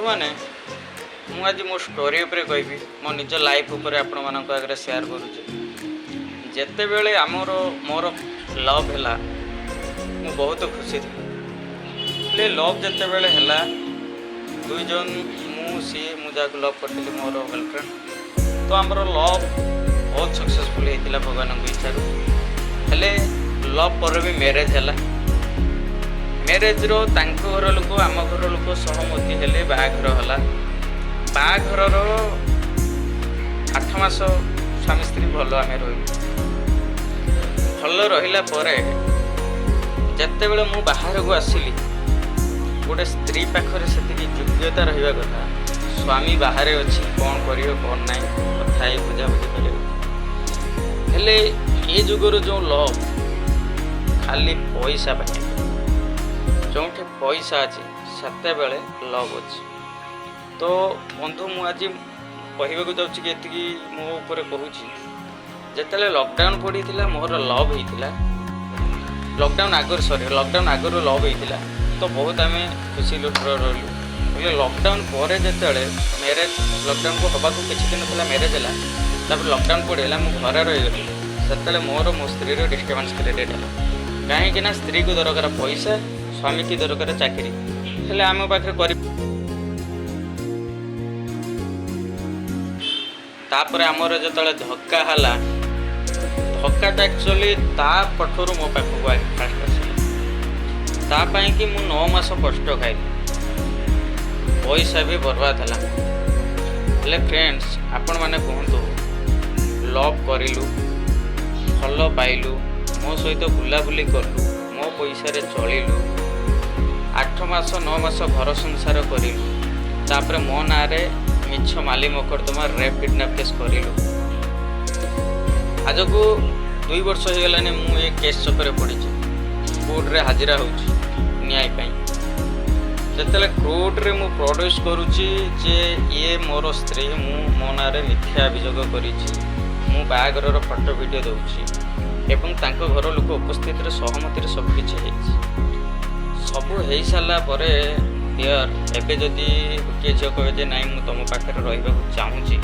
ମାନେ ମୁଁ ଆଜି ମୋ ଷ୍ଟୋରି ଉପରେ କହିବି, ମୋ ନିଜ ଲାଇଫ୍ ଉପରେ ଆପଣମାନଙ୍କ ଆଗରେ ସେୟାର କରୁଛି। ଯେତେବେଳେ ଆମର ମୋର ଲଭ୍ ହେଲା, ମୁଁ ବହୁତ ଖୁସି ଥିଲି। ହେଲେ ଲଭ୍ ଯେତେବେଳେ ହେଲା, ଦୁଇ ଜଣ, ମୁଁ, ସିଏ, ମୁଁ ଯାହାକୁ ଲଭ୍ କରିଥିଲି, ମୋର ଗର୍ଲଫ୍ରେଣ୍ଡ, ତ ଆମର ଲଭ୍ ବହୁତ ସକ୍ସେସଫୁଲ୍ ହେଇଥିଲା ଭଗବାନଙ୍କ ଇଚ୍ଛାରୁ। ହେଲେ ଲଭ୍ ପରେ ବି ମ୍ୟାରେଜ୍ ହେଲା। ମ୍ୟାରେଜ୍ର ତାଙ୍କ ଘର ଲୋକ, ଆମ ଘର ଲୋକ ସହମତି ହେଲେ, ବାହାଘର ହେଲା। ବାହାଘରର 8 ମାସ ସ୍ୱାମୀ ସ୍ତ୍ରୀ ଭଲ ଆମେ ରହିଲୁ। ଭଲ ରହିଲା ପରେ ଯେତେବେଳେ ମୁଁ ବାହାରକୁ ଆସିଲି, ଗୋଟେ ସ୍ତ୍ରୀ ପାଖରେ ସେତିକି ଯୋଗ୍ୟତା ରହିବା କଥା, ସ୍ୱାମୀ ବାହାରେ ଅଛି, କ'ଣ କରିବ କ'ଣ ନାହିଁ, କଥା ହେଇ ବୁଝାବୁଝି କରିବ। ହେଲେ ଏ ଯୁଗର ଯେଉଁ ଲଭ୍, ଖାଲି ପଇସା ପାଇଁ। ଯେଉଁଠି ପଇସା ଅଛି, ସେତେବେଳେ ଲଭ୍ ଅଛି। ତ ବନ୍ଧୁ, ମୁଁ ଆଜି କହିବାକୁ ଯାଉଛି କି ଏତିକି ମୋ ଉପରେ କହୁଛି। ଯେତେବେଳେ ଲକଡାଉନ୍ ପଡ଼ିଥିଲା, ମୋର ଲଭ୍ ହେଇଥିଲା। ଲକଡାଉନ୍ ଆଗରୁ, ସରି, ଲକଡାଉନ୍ ଆଗରୁ ଲଭ୍ ହେଇଥିଲା। ତ ବହୁତ ଆମେ ଖୁସି ରହିଲୁ। ହେଲେ ଲକଡାଉନ୍ ପରେ ଯେତେବେଳେ ମ୍ୟାରେଜ୍, ଲକଡାଉନ୍କୁ ହେବାକୁ କିଛି ଦିନ ଥିଲା ମ୍ୟାରେଜ୍ ହେଲା। ତାପରେ ଲକଡାଉନ୍ ପଡ଼ିଗଲା, ମୁଁ ଘରେ ରହିଗଲି। ସେତେବେଳେ ମୋର ମୋ ସ୍ତ୍ରୀର ଡିଷ୍ଟର୍ବାନ୍ସ କ୍ରିଏଟେଡ଼ ହେଲା। କାହିଁକି ନା ସ୍ତ୍ରୀକୁ ଦରକାର ପଇସା, ସ୍ୱାମୀକି ଦରକାର ଚାକିରି। ହେଲେ ଆମ ପାଖରେ କରି ତାପରେ ଆମର ଯେତେବେଳେ ଧକ୍କା ହେଲା, ଧକ୍କାଟା ଆକ୍ଚୁଆଲି ତା ପଟରୁ ମୋ ପାଖକୁ ଫାଷ୍ଟ ଆସିଲା। ତା ପାଇଁକି ମୁଁ 9 ମାସ କଷ୍ଟ ଖାଇଲି, ପଇସା ବି ବର୍ବାଦ ହେଲା। ହେଲେ ଫ୍ରେଣ୍ଡସ୍, ଆପଣମାନେ କୁହନ୍ତୁ, ଲଭ୍ କରିଲୁ, ଭଲ ପାଇଲୁ, ମୋ ସହିତ ବୁଲାବୁଲି କଲୁ, ମୋ ପଇସାରେ ଚଳିଲୁ, 8 ମାସ 9 ମାସ ଘର ସଂସାର କରିଲୁ, ତାପରେ ମୋ ନାଁରେ ମିଛ ମାଲି ମକଦ୍ଦମା, ରେପ୍, କିଡ଼ନାପ୍ କେସ୍ କରିଲୁ। ଆଜକୁ 2 ବର୍ଷ ହେଇଗଲାଣି ମୁଁ ଏ କେସ୍ ଚକରେ ପଡ଼ିଛି, କୋର୍ଟରେ ହାଜିରା ହେଉଛି ନ୍ୟାୟ ପାଇଁ। ଯେତେବେଳେ କୋର୍ଟରେ ମୁଁ ପ୍ରଡ୍ୟୁସ୍ କରୁଛି ଯେ ଇଏ ମୋର ସ୍ତ୍ରୀ, ମୁଁ ମୋ ନାଁରେ ମିଥ୍ୟା ଅଭିଯୋଗ କରିଛି, ମୁଁ ବାହାଘରର ଫଟୋ ଭିଡ଼ିଓ ଦେଉଛି ଏବଂ ତାଙ୍କ ଘର ଲୋକ ଉପସ୍ଥିତିରେ ସହମତିରେ ସବୁକିଛି ହେଇଛି। ସବୁ ହେଇସାରିଲା ପରେ ଡିଅର୍, ଏବେ ଯଦି ଗୋଟିଏ ଝିଅ କହିବେ ଯେ ନାଇଁ, ମୁଁ ତୁମ ପାଖରେ ରହିବାକୁ ଚାହୁଁଛି,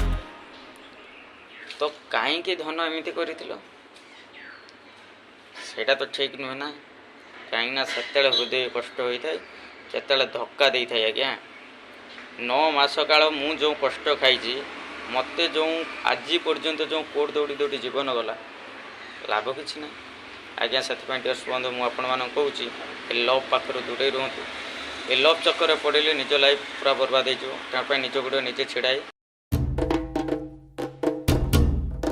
ତ କାହିଁକି ଧନ ଏମିତି କରିଥିଲ? ସେଇଟା ତ ଠିକ୍ ନୁହେଁ ନା। କାହିଁକି ନା ସେତେବେଳେ ହୃଦୟ କଷ୍ଟ ହୋଇଥାଏ, ଯେତେବେଳେ ଧକ୍କା ଦେଇଥାଏ। ଆଜ୍ଞା, 9 ମାସ କାଳ ମୁଁ ଯେଉଁ କଷ୍ଟ ଖାଇଛି, ମୋତେ ଯେଉଁ ଆଜି ପର୍ଯ୍ୟନ୍ତ ଯେଉଁ କୋର୍ଟ ଦୌଡ଼ି ଦୌଡ଼ି ଜୀବନ ଗଲା, ଲାଭ କିଛି ନାହିଁ ଆଜ୍ଞା। ସେଥିପାଇଁ ଡିଅର୍ସ ବନ୍ଧୁ, ମୁଁ ଆପଣମାନଙ୍କୁ କହୁଛି, ଏ ଲଭ୍ ପାଖରୁ ଦୂରେଇ ରୁହନ୍ତୁ। ଏ ଲଭ୍ ଚକ୍କରରେ ପଡ଼ିଲେ ନିଜ ଲାଇଫ୍ ପୁରା ବର୍ବାଦ ହେଇଯିବ। ତା ପାଇଁ ନିଜ ଗୋଡ଼ ନିଜେ ଛିଡ଼ା ହେଇ